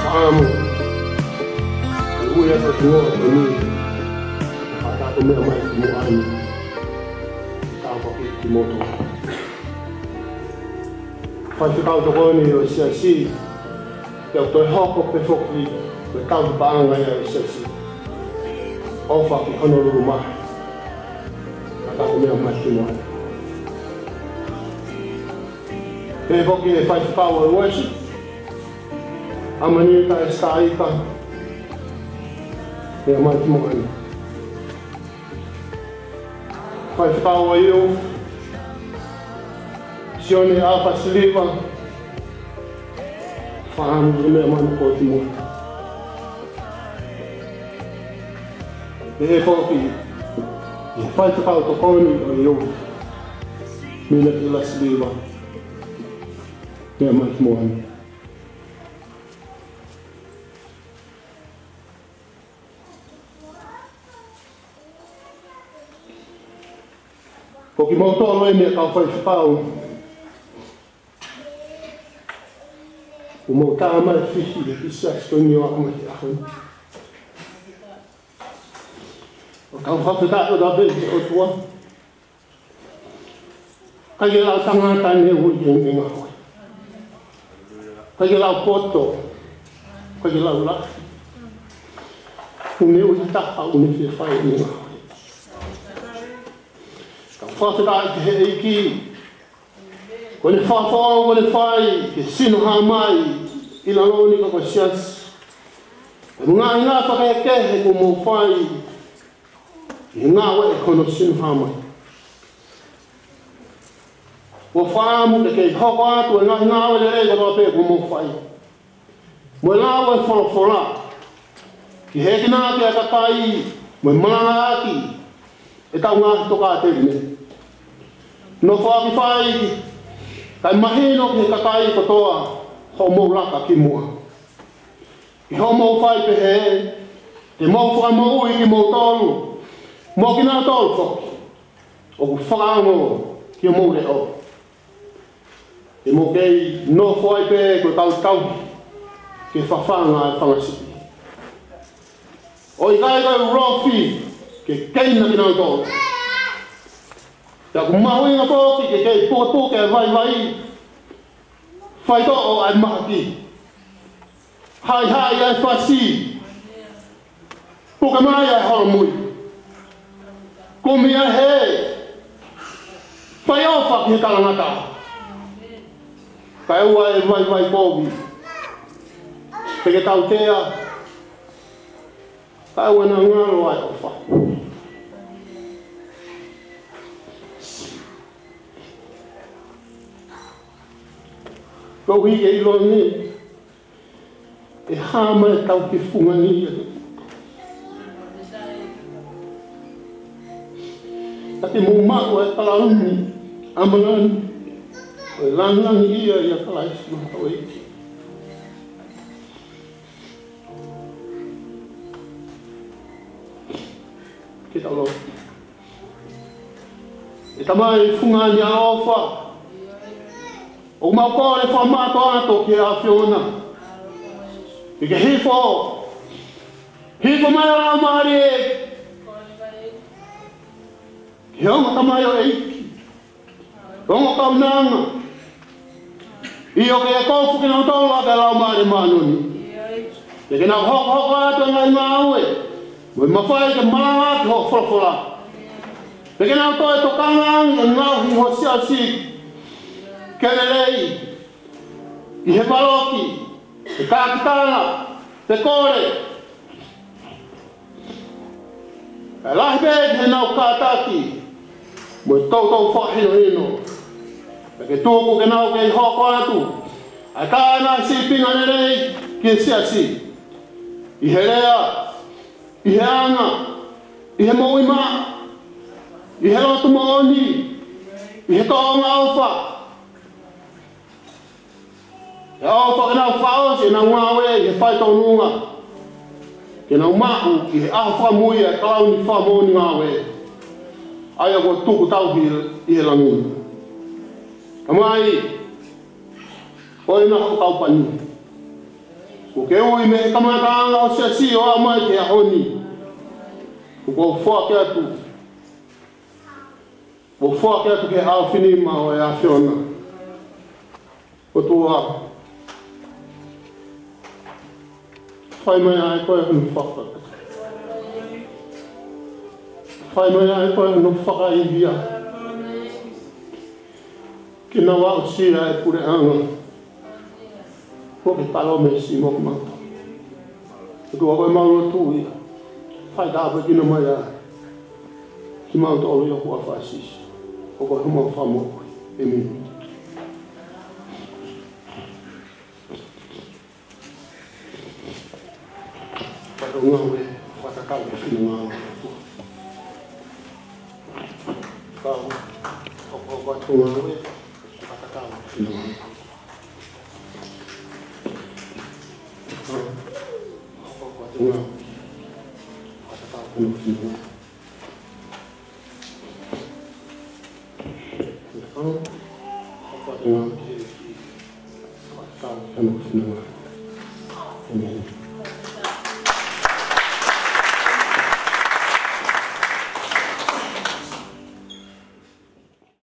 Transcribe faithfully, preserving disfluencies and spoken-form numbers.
ʻAmu. ʻOku ʻi ai e tuʻunga ʻo e ʻaho ni. Ka ko e meʻa mai ki muʻa ni. Ka ko e kiʻi moto. Faifekau tokoni ʻo e siasi. Pea ʻoku toe hoko pē foki ko e kau paʻanga ia ʻo e siasi. ʻOfa ki Honolulu mai. Ka ko e meʻa mai ki muʻa ni. Pea foki e faifekau ʻo e worship. ʻAmanita Estaika. Meʻa mai ki muʻa ni. Faifekau ʻo e youth. Sione ʻAfa Siliva. Fakaʻamu ke meʻa mai ki muʻa ni. Pea foki e faifekau tokoni ʻo e youth. Mina Kila Siliva. Meʻa mai ki muʻa ni. Ko kimoutolu eni e kau faifekau, ʻoku mou tā mai fihi ʻi he siasi ko eni ʻo aʻu mai ki he ʻaho ni. ʻOku ou fakafetaʻi ʻo tapu ki he ʻOtua. ʻIkai ke lau tangata ne ui ke ne ngāue. ʻIkai ke lau poto. ʻIkai ke lau lahi. ʻOku ne ui taha, ʻoku ne fie fai ʻene ngāue. Ka ʻoku ou fakafetaʻi ki he ʻEiki. Ko ʻene fakafoʻou, ko ʻene fai, ke sino hā mai, ʻi lalo ni ka ko e siasi. Ko e ngaahi ngāue fakakehekehe kuo mou fai, ʻi he ngāue ʻi hono sino hā mai. ʻOku ou fakaʻamu ke kei hoko atu e ngaahi ngāue lelei kotoa pē kuo mou fai. Mo e lau e folofola. Ki he ʻekinaki ʻa e kakai, mo e malangaʻaki ʻetau ngaahi tokāteline. Nofoʻaki fai, kae mahino ki he kakai kotoa, hoʻomou laka ki muʻa. ʻI hoʻomou fai pehē, te mou fakamoʻui kimoutolu, mo kinautolu foki ʻoku fakaongo ki homou leʻo. Te mou kei nofo ai pē ko e kau tauhi ke fafanga e fanga sipi. ʻOku ʻikai ko e ulofi ke keina kinautolu. Pea ʻoku mahuʻinga foki ke kei pukepuke e vaivai, faitoʻo ʻa e mahaki. Haʻihaʻi ʻa e fasi. Puke mai ʻa e holomui. Kumi ʻa e hē. Fai ʻofa ki he talangata. Kae ʻoua ʻe vaivai kovi. Te ke tautea. Kae ʻoua naʻa ngalo ʻa e ʻofa. Koeʻuhi ke ʻiloange ʻe hā mai ʻetau kiʻi fungani ia. Ka te mou maʻu ʻa e kalauni ʻamanaki ʻo e langilangi ia ʻia Kalaisi ko hotau ʻEiki. Ke tau lotu. ʻE Tamai fungani ʻaloʻofa, ʻoku mau kole fakamātoato ki he ʻAfiona. Ke ke hifo, hifo mai ʻa e Laumālie ki he ongo tamaioʻeiki, ongo kaunanga. ʻIo, ke kofu kinautolu ʻaki ʻa e Laumālie Māʻoniʻoni. Ke ke nau hokohoko atu e ngaahi ngāue mo e mafai ke malangaʻaki hoʻo folofola. Ke ke nau toe tokanga ange ʻa e ngaahi ʻo e siasi ke lelei ʻi he valoki, he kākitana, he kole. Kae lahi pē ke nau kātaki mo e toutou fakahinohino. Pea ke tuku ke nau kei hoko atu ʻa e kāinga sīpinga lelei ki he siasi. ʻI he lea, ʻi he anga, ʻi he moʻui maʻa, ʻi he lotu moʻoni, ʻi he tōʻonga ʻofa. ʻE ʻofa ke nau fakaʻosi ʻenau ngāue ʻi he faitōnunga. Ke nau maʻu ʻi he ʻaho fakamui ʻa e kalauni fakamoʻoni ngāue. ʻA ia kuo tuku tauhi ʻi he langi. Tamai, ko ena ho kau pani. ʻOku ke ui mei he kamataʻanga ʻo e siasi ʻo aʻu mai ki he ʻaho ni. ʻOku ou foaki atu. ʻOku ou foaki atu ki he ʻaofinima ʻo e ʻAfiona. ʻOtua, fai mai ʻa e koe hono faka-, fai mai ʻa e koe hono fakaivia. Ke nau aʻusia e puleʻanga. Ko e palōmesi mo ke mau. ʻOtua, ko ʻemau lotu ia. Fai tāpuekina mai ʻa kimautolu ʻi ho huafa Sīsū. Ko homau Fakamoʻui. ʻĒmeni. Fakatau ngāue, fakatau e finangalo. Kau, fakatau ngāue, fakatau e finangalo. Kau, fakatau ngāue, fakatau e finangalo. Kau, fakatau ngāue, fakatau e finangalo. ʻĒmeni.